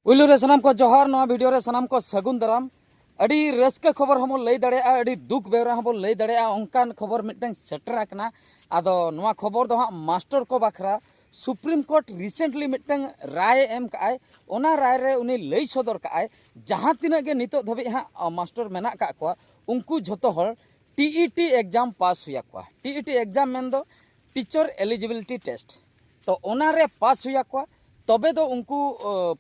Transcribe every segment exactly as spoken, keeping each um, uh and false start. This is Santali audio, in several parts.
ᱯᱩᱭᱞᱩ ᱨᱮ ᱥᱟᱱᱟᱢ ᱠᱚ ᱡᱚᱦᱟᱨ, ᱱᱚᱣᱟ ᱵᱷᱤᱰᱤᱭᱳ ᱨᱮ ᱥᱟᱱᱟᱢ ᱠᱚ ᱥᱟᱹᱜᱩᱱ ᱫᱟᱨᱟᱢ᱾ ᱟᱹᱰᱤ ᱨᱟᱹᱥᱠᱟᱹ ᱠᱷᱚᱵᱚᱨ ᱦᱚᱸᱵᱚᱱ ᱞᱟᱹᱭ ᱫᱟᱲᱮᱭᱟᱜᱼᱟ, ᱟᱹᱰᱤ ᱫᱩᱠ ᱵᱮᱣᱨᱟ ᱦᱚᱸᱵᱚᱱ ᱞᱟᱹᱭ ᱫᱟᱲᱮᱭᱟᱜᱼᱟ, ᱚᱱᱠᱟᱱ ᱠᱷᱚᱵᱚᱨ ᱢᱤᱫᱴᱟᱝ ᱥᱮᱴᱮᱨ ᱟᱠᱟᱱᱟ᱾ ᱟᱫᱚ ᱱᱚᱣᱟ ᱠᱷᱚᱵᱚᱨ ᱫᱚ ᱦᱟᱸᱜ ᱢᱟᱥᱴᱚᱨ ᱠᱚ ᱵᱟᱠᱷᱨᱟ᱾ ᱥᱩᱯᱨᱤᱢ ᱠᱳᱨᱴ ᱨᱤᱥᱮᱱᱴᱞᱤ ᱢᱤᱫᱴᱟᱝ ᱨᱟᱭ ᱮ ᱮᱢ ᱠᱟᱜᱼᱟᱭ᱾ ᱚᱱᱟ ᱨᱟᱭ ᱨᱮ ᱩᱱᱤ ᱞᱟᱹᱭ ᱥᱚᱫᱚᱨ ᱠᱟᱜᱼᱟᱭ, ᱡᱟᱦᱟᱸ ᱛᱤᱱᱟᱹᱜ ᱜᱮ ᱱᱤᱛᱚᱜ ᱫᱷᱟᱹᱵᱤᱡ ᱦᱟᱸᱜ ᱢᱟᱥᱴᱚᱨ ᱢᱮᱱᱟᱜ ᱠᱟᱜ ᱠᱚᱣᱟ, ᱩᱱᱠᱩ ᱡᱷᱚᱛᱚ ᱦᱚᱲ ᱴᱤ ᱤ ᱴᱤ ᱮᱠᱡᱟᱢ ᱯᱟᱥ ᱦᱩᱭ ᱟᱠᱚᱣᱟ᱾ ᱴᱤ ᱤ ᱴᱤ ᱮᱠᱡᱟᱢ ᱢᱮᱱᱫᱚ ᱴᱤᱪᱟᱨ ᱮᱞᱤᱡᱤᱵᱤᱞᱤᱴᱤ ᱴᱮᱥᱴ᱾ ᱛᱚ ᱚᱱᱟᱨᱮ ᱯᱟᱥ ᱦᱩᱭ ᱟᱠᱚᱣᱟ, ᱛᱚᱵᱮ ᱫᱚ ᱩᱱᱠᱩ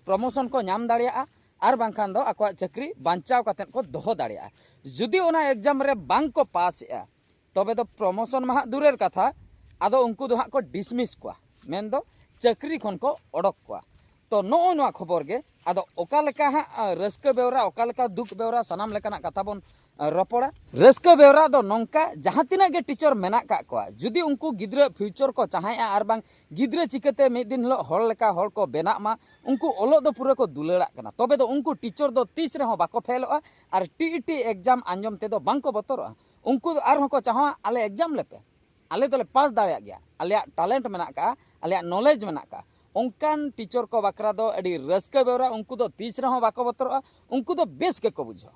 ᱯᱨᱚᱢᱳᱥᱚᱱ ᱠᱚ ᱧᱟᱢ ᱫᱟᱲᱮᱭᱟᱜᱼᱟ, ᱟᱨ ᱵᱟᱝᱠᱷᱟᱱ ᱫᱚ ᱟᱠᱚᱣᱟᱜ ᱪᱟᱹᱠᱨᱤ ᱵᱟᱧᱪᱟᱣ ᱠᱟᱛᱮᱫ ᱠᱚ ᱫᱚᱦᱚ ᱫᱟᱲᱮᱭᱟᱜᱼᱟ᱾ ᱡᱩᱫᱤ ᱚᱱᱟ ᱮᱠᱡᱟᱢ ᱨᱮ ᱵᱟᱝ ᱠᱚ ᱯᱟᱥ ᱮᱜᱼᱟ, ᱛᱚᱵᱮ ᱫᱚ ᱯᱨᱚᱢᱳᱥᱚᱱ ᱢᱟ ᱦᱟᱸᱜ ᱫᱩᱨᱮᱨ ᱠᱟᱛᱷᱟ, ᱟᱫᱚ ᱩᱱᱠᱩ ᱫᱚ ᱦᱟᱸᱜ ᱠᱚ ᱰᱤᱥᱢᱤᱥ ᱠᱚᱣᱟ, ᱢᱮᱱᱫᱚ ᱪᱟᱹᱠᱨᱤ ᱠᱷᱚᱱ ᱠᱚ ᱚᱰᱚᱠ ᱠᱚᱣᱟ᱾ ᱛᱚ ᱱᱚᱜᱼᱚᱭ ᱱᱚᱣᱟ ᱠᱷᱚᱵᱚᱨ ᱜᱮ᱾ ᱟᱫᱚ ᱚᱠᱟ ᱞᱮᱠᱟ ᱦᱟᱸᱜ ᱨᱟᱹᱥᱠᱟᱹ ᱵᱮᱣᱨᱟ, ᱚᱠᱟ ᱞᱮᱠᱟ ᱫᱩᱠ ᱵᱮᱣᱨᱟ, ᱥᱟᱱᱟᱢ ᱞᱮᱠᱟᱱᱟᱜ ᱠᱟᱛᱷᱟ ᱵᱚᱱ ᱨᱚᱯᱚᱲᱟ᱾ ᱨᱟᱹᱥᱠᱟᱹ ᱵᱮᱣᱨᱟ ᱫᱚ ᱱᱚᱝᱠᱟ, ᱡᱟᱦᱟᱸ ᱛᱤᱱᱟᱹᱜ ᱜᱮ ᱴᱤᱪᱟᱨ ᱢᱮᱱᱟᱜ ᱠᱟᱜ ᱠᱚᱣᱟ, ᱡᱩᱫᱤ ᱩᱱᱠᱩ ᱜᱤᱫᱽᱨᱟᱹ ᱯᱷᱤᱭᱩᱪᱟᱨ ᱠᱚ ᱪᱟᱦᱟᱭᱮᱜᱼᱟ ᱟᱨ ᱵᱟᱝ ᱜᱤᱫᱽᱨᱟᱹ ᱪᱤᱠᱟᱹᱛᱮ ᱢᱤᱫ ᱫᱤᱱ ᱦᱤᱞᱳᱜ ᱦᱚᱲ ᱞᱮᱠᱟ ᱦᱚᱲ ᱠᱚ ᱵᱮᱱᱟᱜ ᱢᱟ, ᱩᱱᱠᱩ ᱚᱞᱚᱜ ᱫᱚ ᱯᱩᱨᱟᱹ ᱠᱚ ᱫᱩᱞᱟᱹᱲᱟᱜ ᱠᱟᱱᱟ, ᱛᱚᱵᱮ ᱫᱚ ᱩᱱᱠᱩ ᱴᱤᱪᱟᱨ ᱫᱚ ᱛᱤᱥ ᱨᱮᱦᱚᱸ ᱵᱟᱠᱚ ᱯᱷᱮᱞᱚᱜᱼᱟ᱾ ᱟᱨ ᱴᱤ ᱤ ᱴᱤ ᱮᱠᱡᱟᱢ ᱟᱸᱡᱚᱢ ᱛᱮᱫᱚ ᱵᱟᱝ ᱠᱚ ᱵᱚᱛᱚᱨᱚᱜᱼᱟ᱾ ᱩᱱᱠᱩ ᱫᱚ ᱟᱨᱦᱚᱸ ᱠᱚ ᱪᱟᱦᱟᱣᱟ, "ᱟᱞᱮ ᱮᱠᱡᱟᱢ ᱞᱮᱯᱮ, ᱟᱞᱮ ᱫᱚᱞᱮ ᱯᱟᱥ ᱫᱟᱲᱮᱭᱟᱜ ᱜᱮᱭᱟ, ᱟᱞᱮᱭᱟᱜ ᱴᱮᱞᱮᱱᱴ ᱢᱮᱱᱟᱜ ᱠᱟᱜᱼᱟ, ᱟᱞᱮᱭᱟᱜ ᱱᱚᱞᱮᱡᱽ ᱢᱮᱱᱟᱜ ᱠᱟᱜᱼᱟ᱾" ᱚᱱᱠᱟᱱ ᱴᱤᱪᱟᱨ ᱠᱚ ᱵᱟᱠᱷᱨᱟ ᱫᱚ ᱟᱹᱰᱤ ᱨᱟᱹᱥᱠᱟᱹ ᱵᱮᱣᱨᱟ᱾ ᱩᱱᱠᱩ ᱫᱚ ᱛᱤᱥ ᱨᱮᱦᱚᱸ ᱵᱟᱠᱚ ᱵᱚᱛᱚᱨᱚᱜᱼᱟ, ᱩᱱᱠᱩ ᱫᱚ ᱵᱮᱥ ᱜᱮᱠᱚ ᱵᱩᱡᱷᱟᱹᱣᱟ᱾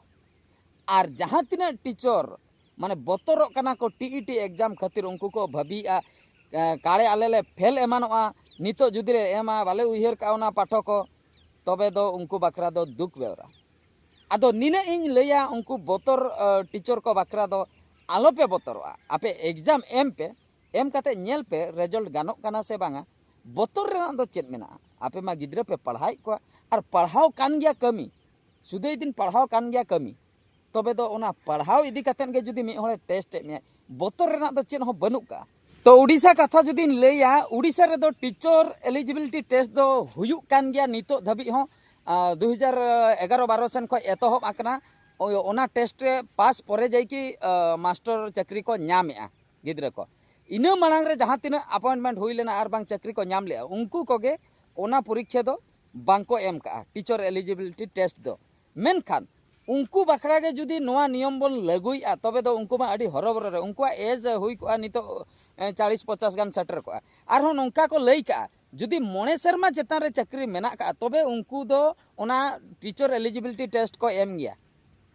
ᱟᱨ ᱡᱟᱦᱟᱸ ᱛᱤᱱᱟᱹᱜ ᱴᱤᱪᱟᱨ ᱢᱟᱱᱮ ᱵᱚᱛᱚᱨᱚᱜ ᱠᱟᱱᱟ ᱠᱚ ᱴᱤ ᱤ ᱴᱤ ᱮᱠᱡᱟᱢ ᱠᱷᱟᱹᱛᱤᱨ, ᱩᱱᱠᱩ ᱠᱚ ᱵᱷᱟᱹᱵᱤᱭᱮᱜᱼᱟ, ᱮ, ᱠᱟᱲᱮ ᱟᱞᱮ ᱞᱮ ᱯᱷᱮᱞ ᱮᱢᱟᱱᱚᱜᱼᱟ, ᱱᱤᱛᱚᱜ ᱡᱩᱫᱤ ᱞᱮ ᱮᱢᱟ, ᱵᱟᱞᱮ ᱩᱭᱦᱟᱹᱨ ᱠᱟᱜᱼᱟ ᱚᱱᱟ ᱯᱟᱴᱷᱚ ᱠᱚ, ᱛᱚᱵᱮ ᱫᱚ ᱩᱱᱠᱩ ᱵᱟᱠᱷᱨᱟ ᱫᱚ ᱫᱩᱠ ᱵᱮᱣᱨᱟ᱾ ᱟᱫᱚ ᱱᱤᱱᱟᱹᱜ ᱤᱧ ᱞᱟᱹᱭᱟ, ᱩᱱᱠᱩ ᱵᱚᱛᱚᱨ, ᱮ, ᱴᱤᱪᱟᱨ ᱠᱚ ᱵᱟᱠᱷᱨᱟ ᱫᱚ ᱟᱞᱚᱯᱮ ᱵᱚᱛᱚᱨᱚᱜᱼᱟ᱾ ᱟᱯᱮ ᱮᱠᱡᱟᱢ ᱮᱢ ᱯᱮ, ᱮᱢ ᱠᱟᱛᱮ ᱧᱮᱞ ᱯᱮ ᱨᱮᱡᱟᱞᱴ ᱜᱟᱱᱚᱜ ᱠᱟᱱᱟ ᱥᱮ ᱵᱟᱝᱟ᱾ ᱵᱚᱛᱚᱨ ᱨᱮᱱᱟᱜ ᱫᱚ ᱪᱮᱫ ᱢᱮᱱᱟᱜᱼᱟ? ᱟᱯᱮ ᱢᱟ ᱜᱤᱫᱽᱨᱟᱹ ᱯᱮ ᱯᱟᱲᱦᱟᱣᱮᱫ ᱠᱚᱣᱟ, ᱟᱨ ᱯᱟᱲᱦᱟᱣ ᱠᱟᱱ ᱜᱮᱭᱟ ᱠᱟᱹᱢᱤ, ᱥᱩᱫᱷᱟᱹᱭ ᱫᱤᱱ ᱯᱟᱲᱦᱟᱣ ᱠᱟᱱ ᱜᱮᱭᱟ ᱠᱟᱹᱢᱤ᱾ ᱛᱚᱵᱮ ᱫᱚ ᱚᱱᱟ ᱯᱟᱲᱦᱟᱣ ᱤᱫᱤ ᱠᱟᱛᱮᱫ ᱜᱮ ᱡᱩᱫᱤ ᱢᱤᱫ ᱦᱚᱲᱮ ᱴᱮᱥᱴ ᱮᱫ ᱢᱮᱭᱟ, ᱵᱚᱛᱚᱨ ᱨᱮᱱᱟᱜ ᱫᱚ ᱪᱮᱫ ᱦᱚᱸ ᱵᱟᱹᱱᱩᱜ ᱠᱟᱜᱼᱟ᱾ ᱛᱚ ᱩᱰᱤᱥᱟ ᱠᱟᱛᱷᱟ ᱡᱩᱫᱤᱧ ᱞᱟᱹᱭᱟ, ᱩᱰᱤᱥᱟ ᱨᱮᱫᱚ ᱴᱤᱪᱟᱨ ᱮᱞᱤᱡᱤᱵᱤᱞᱤᱴᱤ ᱴᱮᱥᱴ ᱫᱚ ᱦᱩᱭᱩᱜ ᱠᱟᱱ ᱜᱮᱭᱟ ᱱᱤᱛᱚᱜ ᱫᱷᱟᱹᱵᱤᱡ ᱦᱚᱸ᱾ ᱟᱨ ᱫᱩ ᱦᱟᱡᱟᱨ ᱮᱜᱟᱨᱚ ᱵᱟᱨᱚ ᱥᱮᱱ ᱠᱷᱚᱱ ᱮᱛᱚᱦᱚᱵ ᱟᱠᱟᱱᱟ᱾ ᱳᱭ ᱚᱱᱟ ᱴᱮᱥᱴ ᱨᱮ ᱯᱟᱥ ᱯᱚᱨᱮ ᱡᱟᱭᱠᱤ, ᱟ, ᱢᱟᱥᱴᱟᱨ ᱪᱟᱹᱠᱨᱤ ᱠᱚ ᱧᱟᱢᱮᱜᱼᱟ ᱜᱤᱫᱽᱨᱟᱹ ᱠᱚ᱾ ᱤᱱᱟᱹ ᱢᱟᱲᱟᱝ ᱨᱮ ᱡᱟᱦᱟᱸ ᱛᱤᱱᱟᱹᱜ ᱟᱯᱚᱭᱮᱱᱴᱢᱮᱱᱴ ᱦᱩᱭ ᱞᱮᱱᱟ ᱟᱨ ᱵᱟᱝ ᱪᱟᱹᱠᱨᱤ ᱠᱚ ᱧᱟᱢ ᱞᱮᱜᱼᱟ, ᱩᱱᱠᱩ ᱠᱚᱜᱮ ᱚᱱᱟ ᱯᱚᱨᱤᱠᱠᱷᱟ ᱫᱚ ᱵᱟᱝ ᱠᱚ ᱮᱢ ᱠᱟᱜᱼᱟ, ᱴᱤᱪᱟᱨ ᱮᱞᱤᱡᱤᱵᱤᱞᱤᱴᱤ ᱴᱮᱥᱴ ᱫᱚ᱾ ᱢᱮᱱᱠᱷᱟᱱ ᱩᱱᱠᱩ ᱵᱟᱠᱷᱨᱟ ᱜᱮ ᱡᱩᱫᱤ ᱱᱚᱣᱟ ᱱᱤᱭᱚᱢ ᱵᱚᱱ ᱞᱟᱹᱜᱩᱭᱮᱜᱼᱟ, ᱛᱚᱵᱮ ᱫᱚ ᱩᱱᱠᱩ ᱢᱟ ᱟᱹᱰᱤ ᱦᱚᱨᱚᱵᱚᱨᱚ ᱨᱮ, ᱩᱱᱠᱩᱣᱟᱜ ᱮᱡᱽ ᱦᱩᱭ ᱠᱚᱜᱼᱟ ᱱᱤᱛᱚᱜ, ᱮ, ᱪᱟᱞᱤᱥ ᱯᱚᱪᱟᱥ ᱜᱟᱱ ᱥᱮᱴᱮᱨ ᱠᱚᱜᱼᱟ᱾ ᱟᱨᱦᱚᱸ ᱱᱚᱝᱠᱟ ᱠᱚ ᱞᱟᱹᱭ ᱠᱟᱜᱼᱟ, ᱡᱩᱫᱤ ᱢᱚᱬᱮ ᱥᱮᱨᱢᱟ ᱪᱮᱛᱟᱱ ᱨᱮ ᱪᱟᱹᱠᱨᱤ ᱢᱮᱱᱟᱜ ᱠᱟᱜᱼᱟ, ᱛᱚᱵᱮ ᱩᱱᱠᱩ ᱫᱚ ᱚᱱᱟ teacher eligibility test ᱠᱚ ᱮᱢ ᱜᱮᱭᱟ᱾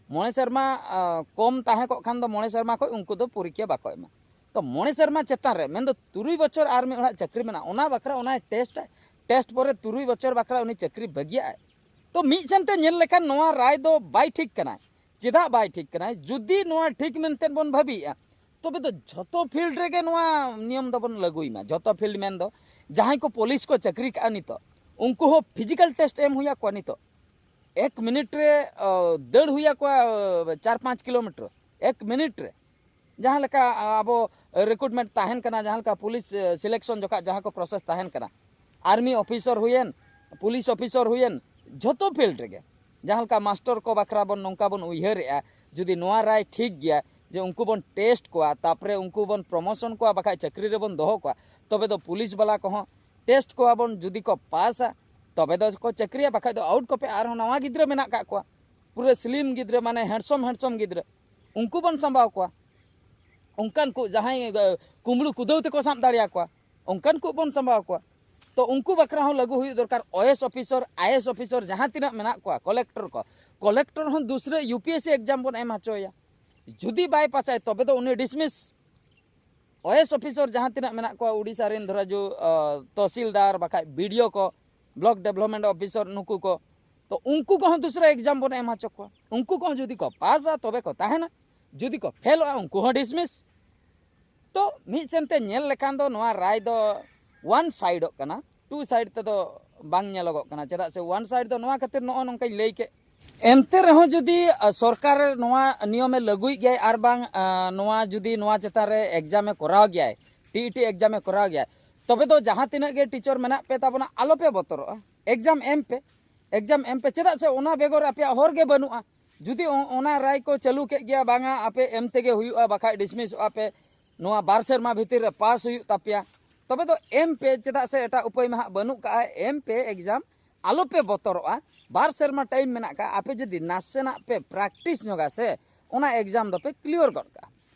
ᱢᱚᱬᱮ ᱥᱮᱨᱢᱟ ᱠᱚᱢ ᱛᱟᱦᱮᱸ ᱠᱚᱜ ᱠᱷᱟᱱ ᱫᱚ ᱢᱚᱬᱮ ᱥᱮᱨᱢᱟ ᱠᱷᱚᱱ ᱩᱱᱠᱩ ᱫᱚ ᱯᱚᱨᱤᱠᱠᱷᱟ ᱵᱟᱠᱚ ᱮᱢᱟ᱾ ᱛᱚ ᱢᱚᱬᱮ ᱥᱮᱨᱢᱟ ᱪᱮᱛᱟᱱ ᱨᱮ, ᱢᱮᱱᱫᱚ ᱛᱩᱨᱩᱭ ᱵᱚᱪᱷᱚᱨ ᱟᱨ ᱢᱤᱫ ᱦᱚᱲᱟᱜ ᱪᱟᱹᱠᱨᱤ ᱢᱮᱱᱟᱜᱼᱟ, ᱚᱱᱟ ᱵᱟᱠᱷᱨᱟ ᱚᱱᱟ ᱴᱮᱥᱴ ᱴᱮᱥᱴ ᱯᱚᱨᱮ ᱛᱩᱨᱩᱭ ᱵᱚᱪᱷᱚᱨ ᱵᱟᱠᱷᱨᱟ ᱩᱱᱤ ᱪᱟᱹᱠᱨᱤ ᱵᱟᱹᱜᱤᱭᱟᱜᱼᱟᱭ᱾ ᱛᱚ ᱢᱤᱫ ᱥᱮᱱᱛᱮ ᱧᱮᱞ ᱞᱮᱠᱷᱟᱱ ᱱᱚᱣᱟ ᱨᱟᱭ ᱫᱚ ᱵᱟᱭ ᱴᱷᱤᱠ ᱠᱟᱱᱟᱭ᱾ ᱪᱮᱫᱟᱜ ᱵᱟᱭ ᱴᱷᱤᱠ ᱠᱟᱱᱟᱭ? ᱡᱩᱫᱤ ᱱᱚᱣᱟ ᱴᱷᱤᱠ ᱢᱮᱱᱛᱮ ᱵᱚᱱ ᱵᱷᱟᱹᱵᱤᱭᱮᱫᱼᱟ, ᱛᱚᱵᱮ ᱫᱚ ᱡᱷᱚᱛᱚ ᱯᱷᱤᱞᱰ ᱨᱮᱜᱮ ᱱᱚᱣᱟ ᱱᱤᱭᱚᱢ ᱫᱚᱵᱚᱱ ᱞᱟᱹᱜᱩᱭ ᱢᱟ᱾ ᱡᱷᱚᱛᱚ ᱯᱷᱤᱞᱰ ᱢᱮᱱᱫᱚ ᱡᱟᱦᱟᱸᱭ ᱠᱚ ᱯᱩᱞᱤᱥ ᱠᱚ ᱪᱟᱹᱠᱨᱤ ᱠᱟᱜᱼᱟ ᱱᱤᱛᱚᱜ, ᱩᱱᱠᱩ ᱦᱚᱸ ᱯᱷᱤᱡᱤᱠᱟᱞ ᱴᱮᱥᱴ ᱮᱢ ᱦᱩᱭ ᱟᱠᱚᱣᱟ ᱱᱤᱛᱚᱜ᱾ ᱮᱠ ᱢᱤᱱᱤᱴ ᱨᱮ ᱫᱟᱹᱲ ᱦᱩᱭ ᱟᱠᱚᱣᱟ ᱪᱟᱨ ᱯᱟᱸᱪ ᱠᱤᱞᱳᱢᱤᱴᱟᱨ ᱮᱠ ᱢᱤᱱᱤᱴ ᱨᱮ᱾ ᱡᱟᱦᱟᱸ ᱞᱮᱠᱟ ᱟᱵᱚ ᱨᱤᱠᱨᱩᱴᱢᱮᱱᱴ ᱛᱟᱦᱮᱱ ᱠᱟᱱᱟ, ᱡᱟᱦᱟᱸ ᱞᱮᱠᱟ ᱯᱩᱞᱤᱥ ᱥᱤᱞᱮᱠᱥᱚᱱ ᱡᱚᱠᱷᱟ ᱡᱟᱦᱟᱸ ᱠᱚ ᱯᱨᱚᱥᱮᱥ ᱛᱟᱦᱮᱱ ᱠᱟᱱᱟ, ᱟᱨᱢᱤ ᱚᱯᱷᱤᱥᱟᱨ ᱦᱩᱭᱮᱱ, ᱯᱩᱞᱤᱥ ᱚᱯᱷᱤᱥᱟᱨ ᱦᱩᱭᱮᱱ, ᱡᱷᱚᱛᱚ ᱯᱷᱤᱞᱰ ᱨᱮᱜᱮ ᱡᱟᱦᱟᱸ ᱞᱮᱠᱟ ᱢᱟᱥᱴᱚᱨ ᱠᱚ ᱵᱟᱠᱷᱨᱟ ᱵᱚᱱ ᱱᱚᱝᱠᱟ ᱵᱚᱱ ᱩᱭᱦᱟᱹᱨᱮᱜᱼᱟ, ᱡᱩᱫᱤ ᱱᱚᱣᱟ ᱨᱟᱭ ᱴᱷᱤᱠ ᱜᱮᱭᱟ ᱡᱮ ᱩᱱᱠᱩ ᱵᱚᱱ ᱴᱮᱥᱴ ᱠᱚᱣᱟ, ᱛᱟᱯᱚᱨᱮ ᱩᱱᱠᱩ ᱵᱚᱱ ᱯᱨᱚᱢᱳᱥᱚᱱ ᱠᱚᱣᱟ, ᱵᱟᱠᱷᱟᱡ ᱪᱟᱹᱠᱨᱤ ᱨᱮᱵᱚᱱ ᱫᱚᱦᱚ ᱠᱚᱣᱟ, ᱛᱚᱵᱮ ᱫᱚ ᱯᱩᱞᱤᱥ ᱵᱟᱞᱟ ᱠᱚᱦᱚᱸ ᱴᱮᱥᱴ ᱠᱚᱣᱟ ᱵᱚᱱ, ᱡᱩᱫᱤ ᱠᱚ ᱯᱟᱥᱟ ᱛᱚᱵᱮ ᱫᱚ ᱠᱚ ᱪᱟᱹᱠᱨᱤᱭᱟ, ᱵᱟᱠᱷᱟᱡ ᱫᱚ ᱟᱣᱩᱴ ᱠᱚᱯᱮ᱾ ᱟᱨᱦᱚᱸ ᱱᱟᱣᱟ ᱜᱤᱫᱽᱨᱟᱹ ᱢᱮᱱᱟᱜ ᱠᱟᱜ ᱠᱚᱣᱟ, ᱯᱩᱨᱟᱹ ᱥᱞᱤᱢ ᱜᱤᱫᱽᱨᱟᱹ, ᱢᱟᱱᱮ ᱦᱮᱱᱰᱥᱚᱢ ᱦᱮᱱᱰᱥᱚᱢ ᱜᱤᱫᱽᱨᱟᱹ, ᱩᱱᱠᱩ ᱵᱚᱱ ᱥᱟᱢᱵᱟᱣ ᱠᱚᱣᱟ᱾ ᱚᱱᱠᱟᱱ ᱠᱚ ᱡᱟᱦᱟᱸᱭ ᱠᱩᱢᱵᱽᱲᱩ ᱠᱩᱫᱟᱹᱣ ᱛᱮᱠᱚ ᱥᱟᱵ ᱫᱟᱲᱮᱭᱟᱠᱚᱣᱟ, ᱚᱱᱠᱟᱱ ᱠᱚ ᱵᱚᱱ ᱥᱟᱢᱵᱟᱣ ᱠᱚᱣᱟ᱾ ᱛᱚ ᱩᱱᱠᱩ ᱵᱟᱠᱷᱨᱟ ᱦᱚᱸ ᱞᱟᱹᱜᱩ ᱦᱩᱭᱩᱜ ᱫᱚᱨᱠᱟᱨ᱾ ᱳᱭᱮᱥ ᱚᱯᱷᱤᱥᱟᱨ, ᱟᱭᱮᱥ ᱚᱯᱷᱤᱥᱟᱨ ᱡᱟᱦᱟᱸ ᱛᱤᱱᱟᱹᱜ ᱢᱮᱱᱟᱜ ᱠᱚᱣᱟ, ᱠᱚᱞᱮᱠᱴᱚᱨ ᱠᱚ, ᱠᱚᱞᱮᱠᱴᱚᱨ ᱦᱚᱸ ᱫᱩᱥᱨᱟᱹ U P S C exam ᱵᱚᱱ ᱮᱢ ᱦᱚᱪᱚᱭᱟ᱾ ᱡᱩᱫᱤ ᱵᱟᱭ ᱯᱟᱥᱟᱭ ᱛᱚᱵᱮ ᱫᱚ ᱩᱱᱤ ᱰᱤᱥᱢᱤᱥ᱾ ᱳᱭᱮᱥ ᱚᱯᱷᱤᱥᱟᱨ ᱡᱟᱦᱟᱸ ᱛᱤᱱᱟᱹᱜ ᱢᱮᱱᱟᱜ ᱠᱚᱣᱟ ᱩᱰᱤᱥᱟ ᱨᱮᱱ, ᱫᱷᱚᱨᱟ ᱡᱩ ᱛᱚᱦᱥᱤᱞᱫᱟᱨ ᱵᱟᱠᱷᱟᱡ ᱵᱤ ᱰᱤ ᱳ ᱠᱚ, ᱵᱞᱚᱠ ᱰᱮᱵᱷᱞᱚᱯᱢᱮᱱᱴ ᱚᱯᱷᱤᱥᱟᱨ, ᱱᱩᱠᱩ ᱠᱚ, ᱛᱚ ᱩᱱᱠᱩ ᱠᱚᱦᱚᱸ ᱫᱩᱥᱨᱟ ᱮᱠᱡᱟᱢ ᱵᱚᱱ ᱮᱢ ᱦᱚᱪᱚ ᱠᱚᱣᱟ᱾ ᱩᱱᱠᱩ ᱠᱚᱦᱚᱸ ᱡᱩᱫᱤ ᱠᱚ ᱯᱟᱥᱟ ᱛᱚᱵᱮ ᱠᱚ ᱛᱟᱦᱮᱱᱟ, ᱡᱩᱫᱤ ᱠᱚ ᱯᱷᱮᱞᱚᱜᱼᱟ ᱩᱱᱠᱩ ᱦᱚᱸ ᱰᱤᱥᱢᱤᱥ᱾ ᱛᱚ ᱢᱤᱫ ᱥᱮᱱᱛᱮ ᱧᱮᱞ ᱞᱮᱠᱷᱟᱱ ᱫᱚ ᱱᱚᱣᱟ ᱨᱟᱭ ᱫᱚ ᱚᱣᱟᱱ ᱥᱟᱭᱤᱰᱚᱜ ᱠᱟᱱᱟ, ᱴᱩ ᱥᱟᱭᱤᱰ ᱛᱮᱫᱚ ᱵᱟᱝ ᱧᱮᱞᱚᱜᱚᱜ ᱠᱟᱱᱟ᱾ ᱪᱮᱫᱟᱜ ᱥᱮ ᱚᱣᱟᱱ ᱥᱟᱭᱤᱰ ᱫᱚ ᱱᱚᱣᱟ ᱠᱷᱟᱹᱛᱤᱨ ᱱᱚᱜᱼᱚ ᱱᱚᱝᱠᱟᱧ ᱞᱟᱹᱭ ᱠᱮᱫ᱾ ᱮᱱᱛᱮ ᱨᱮᱦᱚᱸ ᱡᱩᱫᱤ ᱥᱚᱨᱠᱟᱨ ᱱᱚᱣᱟ ᱱᱤᱭᱚᱢᱮ ᱞᱟᱹᱜᱩᱭᱮᱫ ᱜᱮᱭᱟᱭ ᱟᱨ ᱵᱟᱝ ᱱᱚᱣᱟ ᱡᱩᱫᱤ ᱱᱚᱣᱟ ᱪᱮᱛᱟᱱ ᱨᱮ ᱮᱠᱡᱟᱢᱮ ᱠᱚᱨᱟᱣ ᱜᱮᱭᱟᱭ, ᱴᱤ ᱤ ᱴᱤ ᱮᱠᱡᱟᱢᱮ ᱠᱚᱨᱟᱣ ᱜᱮᱭᱟᱭ, ᱛᱚᱵᱮ ᱫᱚ ᱡᱟᱦᱟᱸ ᱛᱤᱱᱟᱹᱜ ᱜᱮ ᱴᱤᱪᱟᱨ ᱢᱮᱱᱟᱜ ᱯᱮ ᱛᱟᱵᱚᱱᱟ, ᱟᱞᱚᱯᱮ ᱵᱚᱛᱚᱨᱚᱜᱼᱟ, ᱮᱠᱡᱟᱢ ᱮᱢ ᱯᱮ᱾ ᱮᱠᱡᱟᱢ ᱮᱢ ᱯᱮ᱾ ᱪᱮᱫᱟᱜ ᱥᱮ ᱚᱱᱟ ᱵᱮᱜᱚᱨ ᱟᱯᱮᱭᱟᱜ ᱦᱚᱨ ᱜᱮ ᱵᱟᱹᱱᱩᱜᱼᱟ᱾ ᱡᱩᱫᱤ ᱚᱱᱟ ᱨᱟᱭ ᱠᱚ ᱪᱟᱹᱞᱩ ᱠᱮᱫ ᱜᱮᱭᱟ, ᱵᱟᱝᱟ ᱟᱯᱮ ᱮᱢ ᱛᱮᱜᱮ ᱦᱩᱭᱩᱜᱼᱟ, ᱵᱟᱠᱷᱟᱡ ᱰᱤᱥᱢᱤᱥᱚᱜᱼᱟ ᱯᱮ, ᱱᱚᱣᱟ ᱵᱟᱨ ᱥᱮᱨᱢᱟ ᱵᱷᱤᱛᱤᱨ ᱨᱮ ᱯᱟᱥ ᱦᱩᱭᱩᱜ ᱛᱟᱯᱮᱭᱟ, ᱛᱚᱵᱮ ᱫᱚ ᱮᱢ ᱯᱮ᱾ ᱪᱮᱫᱟᱜ ᱥᱮ ᱮᱴᱟᱜ ᱩᱯᱟᱹᱭ ᱢᱟ ᱦᱟᱸᱜ ᱵᱟᱹᱱᱩᱜ ᱠᱟᱜᱼᱟ᱾ ᱮᱢ ᱯᱮ ᱮᱠᱡᱟᱢ, ᱟᱞᱚ ᱯᱮ ᱵᱚᱛᱚᱨᱚᱜᱼᱟ᱾ ᱵᱟᱨ ᱥᱮᱨᱢᱟ ᱴᱟᱭᱤᱢ ᱢᱮᱱᱟᱜ ᱠᱟᱜᱼᱟ᱾ ᱟᱯᱮ ᱡᱩᱫᱤ ᱱᱟᱥᱮᱱᱟᱜ ᱯᱮ ᱯᱨᱮᱠᱴᱤᱥ ᱧᱚᱜᱟ ᱥᱮ, ᱚᱱᱟ ᱮᱠᱡᱟᱢ ᱫᱚᱯᱮ ᱠᱞᱤᱭᱟᱨ ᱜᱚᱫ ᱠᱟᱜᱼᱟ᱾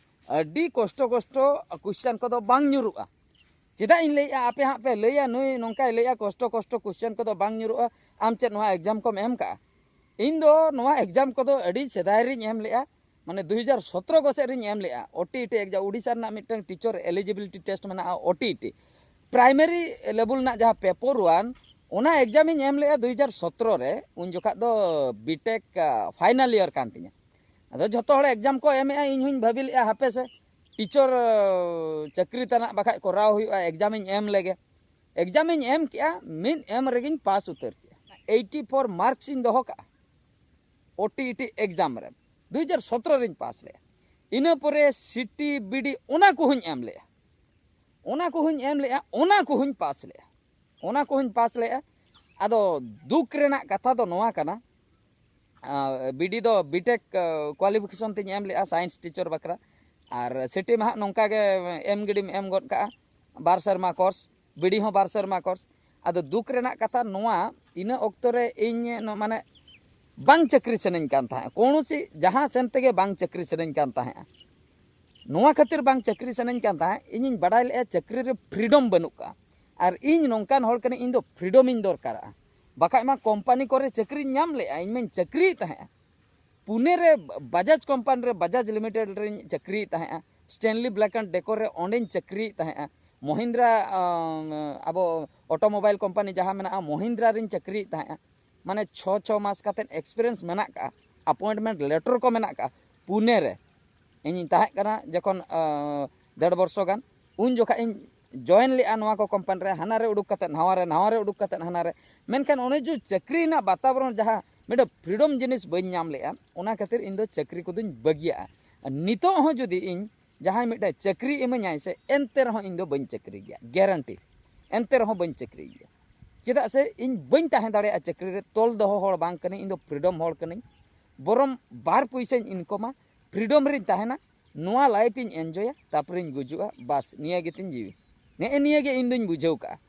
ᱟᱹᱰᱤ ᱠᱚᱥᱴᱚ ᱠᱚᱥᱴᱚ ᱠᱚᱥᱪᱟᱱ ᱠᱚᱫᱚ ᱵᱟᱝ ᱧᱩᱨᱩᱜᱼᱟ᱾ ᱪᱮᱫᱟᱜ ᱤᱧ ᱞᱟᱹᱭᱮᱜᱼᱟ, ᱟᱯᱮ ᱦᱟᱸᱜ ᱯᱮ ᱞᱟᱹᱭᱟ, ᱱᱩᱭ ᱱᱚᱝᱠᱟᱭ ᱞᱟᱹᱭᱮᱜᱼᱟ, ᱠᱚᱥᱴᱚ ᱠᱚᱥᱴᱚ ᱠᱚᱥᱪᱮᱱ ᱠᱚᱫᱚ ᱵᱟᱝ ᱧᱩᱨᱩᱜᱼᱟ, ᱟᱢ ᱪᱮᱫ ᱱᱚᱣᱟ ᱮᱠᱡᱟᱢ ᱠᱚᱢ ᱮᱢ ᱠᱟᱜᱼᱟ? ᱤᱧ ᱫᱚ ᱱᱚᱣᱟ ᱮᱠᱡᱟᱢ ᱠᱚᱫᱚ ᱟᱹᱰᱤ ᱥᱮᱫᱟᱭ ᱨᱤᱧ ᱮᱢ ᱞᱮᱜᱼᱟ, ᱢᱟᱱᱮ ᱫᱩ ᱦᱟᱡᱟᱨ ᱥᱚᱛᱨᱚ ᱠᱚ ᱥᱮᱫ ᱨᱤᱧ ᱮᱢ ᱞᱮᱜᱼᱟ᱾ O T E T exam, Odisha ᱨᱮᱱᱟᱜ ᱢᱤᱫᱴᱟᱝ ᱴᱤᱪᱟᱨ ᱮᱞᱤᱡᱤᱵᱤᱞᱤᱴᱤ ᱴᱮᱥᱴ ᱢᱮᱱᱟᱜᱼᱟ, O T E T, primary ᱞᱮᱵᱮᱞ ᱨᱮᱱᱟᱜ ᱡᱟᱦᱟᱸ ᱯᱮᱯᱟᱨ ᱳᱣᱟᱱ, ᱚᱱᱟ ᱮᱠᱡᱟᱢ ᱤᱧ ᱮᱢ ᱞᱮᱜᱼᱟ ᱫᱩ ᱦᱟᱡᱟᱨ ᱥᱚᱛᱨᱚ ᱨᱮ᱾ ᱩᱱ ᱡᱚᱠᱷᱟᱜ ᱫᱚ ᱵᱤᱴᱮᱠ ᱯᱷᱟᱭᱱᱟᱞ ᱤᱭᱟᱨ ᱠᱟᱱ ᱛᱤᱧᱟᱹ᱾ ᱟᱫᱚ ᱡᱷᱚᱛᱚ ᱦᱚᱲ ᱮᱠᱡᱟᱢ ᱠᱚ ᱮᱢᱮᱜᱼᱟ, ᱤᱧ ᱦᱚᱸᱧ ᱵᱷᱟᱹᱵᱤ ᱞᱮᱜᱼᱟ, ᱦᱟᱯᱮ ᱥᱮ ᱴᱤᱪᱟᱨ ᱪᱟᱹᱠᱨᱤ ᱛᱟᱱᱟᱜ ᱵᱟᱠᱷᱟᱡ ᱠᱚᱨᱟᱣ ᱦᱩᱭᱩᱜᱼᱟ, ᱮᱠᱡᱟᱢ ᱤᱧ ᱮᱢ ᱞᱮᱜᱮ᱾ ᱮᱠᱡᱟᱢ ᱤᱧ ᱮᱢ ᱠᱮᱜᱼᱟ, ᱢᱤᱫ ᱮᱢ ᱨᱮᱜᱮᱧ ᱯᱟᱥ ᱩᱛᱟᱹᱨ ᱠᱮᱜᱼᱟ᱾ ᱮᱭᱤᱴᱤ ᱯᱷᱳᱨ ᱢᱟᱨᱠᱥ ᱤᱧ ᱫᱚᱦᱚ ᱠᱟᱜᱼᱟ O T E T exam ᱨᱮ᱾ ᱫᱩ ᱦᱟᱡᱟᱨ ᱥᱚᱛᱨᱚ ᱨᱤᱧ ᱯᱟᱥ ᱞᱮᱜᱼᱟ᱾ ᱤᱱᱟᱹ ᱯᱚᱨᱮ ᱥᱤᱴᱤ, ᱵᱤᱰᱤ, ᱚᱱᱟ ᱠᱚᱦᱚᱸᱧ ᱮᱢ ᱞᱮᱜᱼᱟ᱾ ᱚᱱᱟ ᱠᱚᱦᱚᱸᱧ ᱮᱢ ᱞᱮᱜᱼᱟ, ᱚᱱᱟ ᱠᱚᱦᱚᱸᱧ ᱯᱟᱥ ᱞᱮᱜᱼᱟ᱾ ᱚᱱᱟ ᱠᱚᱦᱚᱸᱧ ᱯᱟᱥ ᱞᱮᱜᱼᱟ᱾ ᱟᱫᱚ ᱫᱩᱠ ᱨᱮᱱᱟᱜ ᱠᱟᱛᱷᱟ ᱫᱚ ᱱᱚᱣᱟ ᱠᱟᱱᱟ, ᱵᱤᱰᱤ ᱫᱚ ᱵᱤᱴᱮᱠ ᱠᱳᱣᱟᱞᱤᱯᱷᱤᱠᱮᱥᱚᱱ ᱛᱤᱧ ᱮᱢ ᱞᱮᱜᱼᱟ ᱥᱟᱭᱮᱱᱥ ᱴᱤᱪᱟᱨ ᱵᱟᱠᱷᱨᱟ, ᱟᱨ ᱥᱤᱴᱤ ᱢᱟ ᱦᱟᱸᱜ ᱱᱚᱝᱠᱟ ᱜᱮ ᱮᱢ ᱜᱤᱰᱤᱢ ᱮᱢ ᱜᱚᱫ ᱠᱟᱜᱼᱟ, ᱵᱟᱨ ᱥᱮᱨᱢᱟ ᱠᱳᱨᱥ, ᱵᱤᱰᱤ ᱦᱚᱸ ᱵᱟᱨ ᱥᱮᱨᱢᱟ ᱠᱳᱨᱥ᱾ ᱟᱫᱚ ᱫᱩᱠ ᱨᱮᱱᱟᱜ ᱠᱟᱛᱷᱟ ᱱᱚᱣᱟ, ᱤᱱᱟᱹ ᱚᱠᱛᱚ ᱨᱮ ᱤᱧ ᱱᱚ-, ᱢᱟᱱᱮ ᱵᱟᱝ ᱪᱟᱹᱠᱨᱤ ᱥᱟᱱᱟᱧ ᱠᱟᱱ ᱛᱟᱦᱮᱸᱫ, ᱠᱳᱱᱳ ᱥᱤ ᱡᱟᱦᱟᱸ ᱥᱮᱱ ᱛᱮᱜᱮ ᱵᱟᱝ ᱪᱟᱹᱠᱨᱤ ᱥᱟᱱᱟᱧ ᱠᱟᱱ ᱛᱟᱦᱮᱸᱫᱼᱟ᱾ ᱱᱚᱣᱟ ᱠᱷᱟᱹᱛᱤᱨ ᱵᱟᱝ ᱪᱟᱹᱠᱨᱤ ᱥᱟᱱᱟᱧ ᱠᱟᱱ ᱛᱟᱦᱮᱸᱫ, ᱤᱧᱤᱧ ᱵᱟᱰᱟᱭ ᱞᱮᱜᱼᱟ ᱪᱟᱹᱠᱨᱤ ᱨᱮ ᱯᱷᱨᱤᱰᱚᱢ ᱵᱟᱹᱱᱩᱜ ᱠᱟᱜᱼᱟ, ᱟᱨ ᱤᱧ ᱱᱚᱝᱠᱟᱱ ᱦᱚᱲ ᱠᱟᱹᱱᱟᱹᱧ, ᱤᱧ ᱫᱚ ᱯᱷᱨᱤᱰᱚᱢ ᱤᱧ ᱫᱚᱨᱠᱟᱨᱟᱜᱼᱟ᱾ ᱵᱟᱠᱷᱟᱡ ᱢᱟ ᱠᱳᱢᱯᱟᱱᱤ ᱠᱚᱨᱮ ᱪᱟᱹᱠᱨᱤᱧ ᱧᱟᱢ ᱞᱮᱜᱼᱟ, ᱤᱧ ᱢᱟᱧ ᱪᱟᱹᱠᱨᱤᱭᱮᱫ ᱛᱟᱦᱮᱸᱫᱼᱟ᱾ ᱯᱩᱱᱮ ᱨᱮ ᱵᱟᱡᱟᱡᱽ ᱠᱳᱢᱯᱟᱱᱤ ᱨᱮ, ᱵᱟᱡᱟᱡᱽ ᱞᱤᱢᱤᱴᱮᱰ ᱨᱮᱧ ᱪᱟᱹᱠᱨᱤᱭᱮᱫ ᱛᱟᱦᱮᱸᱫᱼᱟ, ᱥᱴᱮᱱᱞᱤ ᱵᱞᱮᱠ ᱮᱱᱰ ᱰᱮᱠᱳᱨ ᱨᱮ, ᱚᱸᱰᱮᱧ ᱪᱟᱹᱠᱨᱤᱭᱮᱫ ᱛᱟᱦᱮᱸᱫᱼᱟ, ᱢᱚᱦᱤᱱᱫᱨᱟ, ᱟᱸ, ᱟᱵᱚ ᱚᱴᱳᱢᱳᱵᱟᱭᱤᱞ ᱠᱳᱢᱯᱟᱱᱤ ᱡᱟᱦᱟᱸ ᱢᱮᱱᱟᱜᱼᱟ, ᱢᱚᱦᱤᱱᱫᱨᱟ ᱨᱤᱧ ᱪᱟᱹᱠᱨᱤᱭᱮᱫ ᱛᱟᱦᱮᱸᱫᱼᱟ᱾ ᱢᱟᱱᱮ ᱪᱷᱚ, ᱪᱷᱚ ᱢᱟᱥ ᱠᱟᱛᱮᱫ ᱮᱠᱥᱯᱤᱨᱤᱭᱮᱱᱥ ᱢᱮᱱᱟᱜ ᱠᱟᱜᱼᱟ, ᱟᱯᱚᱭᱮᱱᱴᱢᱮᱱᱴ ᱞᱮᱴᱟᱨ ᱠᱚ ᱢᱮᱱᱟᱜ ᱠᱟᱜᱼᱟ ᱯᱩᱱᱮ ᱨᱮ᱾ ᱤᱧᱤᱧ ᱛᱟᱦᱮᱸ ᱠᱟᱱᱟ ᱡᱚᱠᱷᱚᱱ, ᱟᱸ, ᱰᱮᱲ ᱵᱚᱨᱥᱚ ᱜᱟᱱ, ᱩᱱ ᱡᱚᱠᱷᱟᱜ ᱤᱧ ᱡᱚᱭᱮᱱ ᱞᱮᱜᱼᱟ ᱱᱚᱣᱟ ᱠᱚ ᱠᱳᱢᱯᱟᱱᱤ ᱨᱮ, ᱦᱟᱱᱟ ᱨᱮ ᱩᱰᱩᱠ ᱠᱟᱛᱮᱫ ᱱᱟᱣᱟ ᱨᱮ, ᱱᱟᱣᱟ ᱨᱮ ᱩᱰᱩᱠ ᱠᱟᱛᱮᱫ ᱦᱟᱱᱟ ᱨᱮ᱾ ᱢᱮᱱᱠᱷᱟᱱ ᱚᱱᱮ ᱡᱮ ᱪᱟᱹᱠᱨᱤ ᱨᱮᱱᱟᱜ ᱵᱟᱛᱟᱵᱚᱨᱚᱱ, ᱡᱟᱦᱟᱸ ᱢᱤᱫᱴᱮᱱ ᱯᱷᱨᱤᱰᱚᱢ ᱡᱤᱱᱤᱥ ᱵᱟᱹᱧ ᱧᱟᱢ ᱞᱮᱜᱼᱟ, ᱚᱱᱟ ᱠᱷᱟᱹᱛᱤᱨ ᱤᱧ ᱫᱚ ᱪᱟᱹᱠᱨᱤ ᱠᱚᱫᱚᱧ ᱵᱟᱹᱜᱤᱭᱟᱜᱼᱟ᱾ ᱟᱨ ᱱᱤᱛᱚᱜ ᱦᱚᱸ ᱡᱩᱫᱤ ᱤᱧ ᱡᱟᱦᱟᱸᱭ ᱢᱤᱫᱴᱮᱱ ᱪᱟᱹᱠᱨᱤ ᱤᱢᱟᱹᱧᱟᱭ ᱥᱮ, ᱮᱱᱛᱮ ᱨᱮᱦᱚᱸ ᱤᱧ ᱫᱚ ᱵᱟᱹᱧ ᱪᱟᱹᱠᱨᱤ ᱜᱮᱭᱟ, ᱜᱮᱨᱮᱱᱴᱤ, ᱮᱱᱛᱮ ᱨᱮᱦᱚᱸ ᱵᱟᱹᱧ ᱪᱟᱹᱠᱨᱤ ᱜᱮᱭᱟ᱾ ᱪᱮᱫᱟᱜ ᱥᱮ ᱤᱧ ᱵᱟᱹᱧ ᱛᱟᱦᱮᱸ ᱫᱟᱲᱮᱭᱟᱜᱼᱟ ᱪᱟᱹᱠᱨᱤ ᱨᱮ, ᱛᱚᱞ ᱫᱚᱦᱚ ᱦᱚᱲ ᱵᱟᱝ ᱠᱟᱹᱱᱟᱹᱧ, ᱤᱧ ᱫᱚ ᱯᱷᱨᱤᱰᱚᱢ ᱦᱚᱲ ᱠᱟᱹᱱᱟᱹᱧ᱾ ᱵᱚᱨᱚᱢ ᱵᱟᱨ ᱯᱩᱭᱥᱟᱹᱧ ᱤᱱᱠᱚᱢᱟ, ᱯᱷᱨᱤᱰᱚᱢ ᱨᱤᱧ ᱛᱟᱦᱮᱱᱟ, ᱱᱚᱣᱟ ᱞᱟᱭᱤᱯᱷ ᱤᱧ ᱮᱱᱡᱚᱭᱟ, ᱛᱟᱨᱯᱚᱨᱮᱧ ᱜᱩᱡᱩᱜᱼᱟ᱾ ᱵᱟᱥ, ᱱᱤᱭᱟᱹ ᱜᱮᱛᱤᱧ ᱡᱤᱣᱤ᱾ ᱱᱮᱜᱼᱮ ᱱᱤᱭᱟᱹ ᱜᱮ ᱤᱧ ᱫᱩᱧ ᱵᱩᱡᱷᱟᱹᱣ ᱠᱟᱜᱼᱟ᱾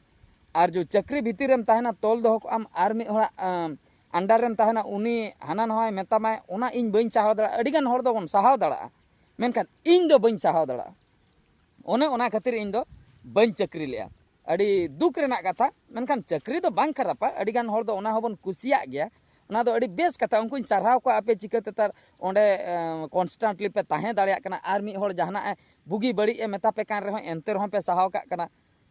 ᱟᱨ ᱡᱚ ᱪᱟᱹᱠᱨᱤ ᱵᱷᱤᱛᱤᱨ ᱨᱮᱢ ᱛᱟᱦᱮᱱᱟ, ᱛᱚᱞ ᱫᱚᱦᱚ ᱠᱚᱜ ᱟᱢ ᱟᱨ ᱢᱤᱫ ᱦᱚᱲᱟᱜ, ᱟᱸ, ᱟᱱᱰᱟᱨ ᱨᱮᱢ ᱛᱟᱦᱮᱱᱟ, ᱩᱱᱤ ᱦᱟᱱᱟ ᱱᱟᱣᱟᱭ ᱢᱮᱛᱟᱢᱟᱭ, ᱚᱱᱟ ᱤᱧ ᱵᱟᱹᱧ ᱥᱟᱦᱟᱣ ᱫᱟᱲᱮᱭᱟᱜᱼᱟ᱾ ᱟᱹᱰᱤᱜᱟᱱ ᱦᱚᱲ ᱫᱚᱵᱚᱱ ᱥᱟᱦᱟᱣ ᱫᱟᱲᱮᱭᱟᱜᱼᱟ, ᱢᱮᱱᱠᱷᱟᱱ ᱤᱧ ᱫᱚ ᱵᱟᱹᱧ ᱥᱟᱦᱟᱣ ᱫᱟᱲᱮᱭᱟᱜᱼᱟ᱾ ᱚᱱᱮ ᱚᱱᱟ ᱠᱷᱟᱹᱛᱤᱨ ᱤᱧ ᱫᱚ ᱵᱟᱹᱧ ᱪᱟᱹᱠᱨᱤ ᱞᱮᱜᱼᱟ᱾ ᱟᱹᱰᱤ ᱫᱩᱠ ᱨᱮᱱᱟᱜ ᱠᱟᱛᱷᱟ, ᱢᱮᱱᱠᱷᱟᱱ ᱪᱟᱹᱠᱨᱤ ᱫᱚ ᱵᱟᱝ ᱠᱷᱟᱨᱟᱯᱟ, ᱟᱹᱰᱤᱜᱟᱱ ᱦᱚᱲ ᱫᱚ ᱚᱱᱟ ᱦᱚᱸᱵᱚᱱ ᱠᱩᱥᱤᱭᱟᱜ ᱜᱮᱭᱟ, ᱚᱱᱟ ᱫᱚ ᱟᱹᱰᱤ ᱵᱮᱥ ᱠᱟᱛᱷᱟ᱾ ᱩᱱᱠᱩᱧ ᱥᱟᱨᱦᱟᱣ ᱠᱚᱣᱟ, ᱟᱯᱮ ᱪᱤᱠᱟᱹᱛᱮ ᱛᱟᱨ ᱚᱸᱰᱮ ᱠᱚᱱᱥᱴᱮᱱᱴᱞᱤ ᱯᱮ ᱛᱟᱦᱮᱸ ᱫᱟᱲᱮᱭᱟᱜ ᱠᱟᱱᱟ᱾ ᱟᱨ ᱢᱤᱫ ᱦᱚᱲ ᱡᱟᱦᱟᱱᱟᱜ ᱮ ᱵᱩᱜᱤ ᱵᱟᱹᱲᱤᱡ ᱮ ᱢᱮᱛᱟ ᱯᱮ ᱠᱟᱱ ᱨᱮᱦᱚᱸ ᱮᱱᱛᱮ ᱨᱮᱦᱚᱸ ᱯᱮ ᱥᱟᱦᱟᱣ ᱠᱟᱜ ᱠᱟᱱᱟ,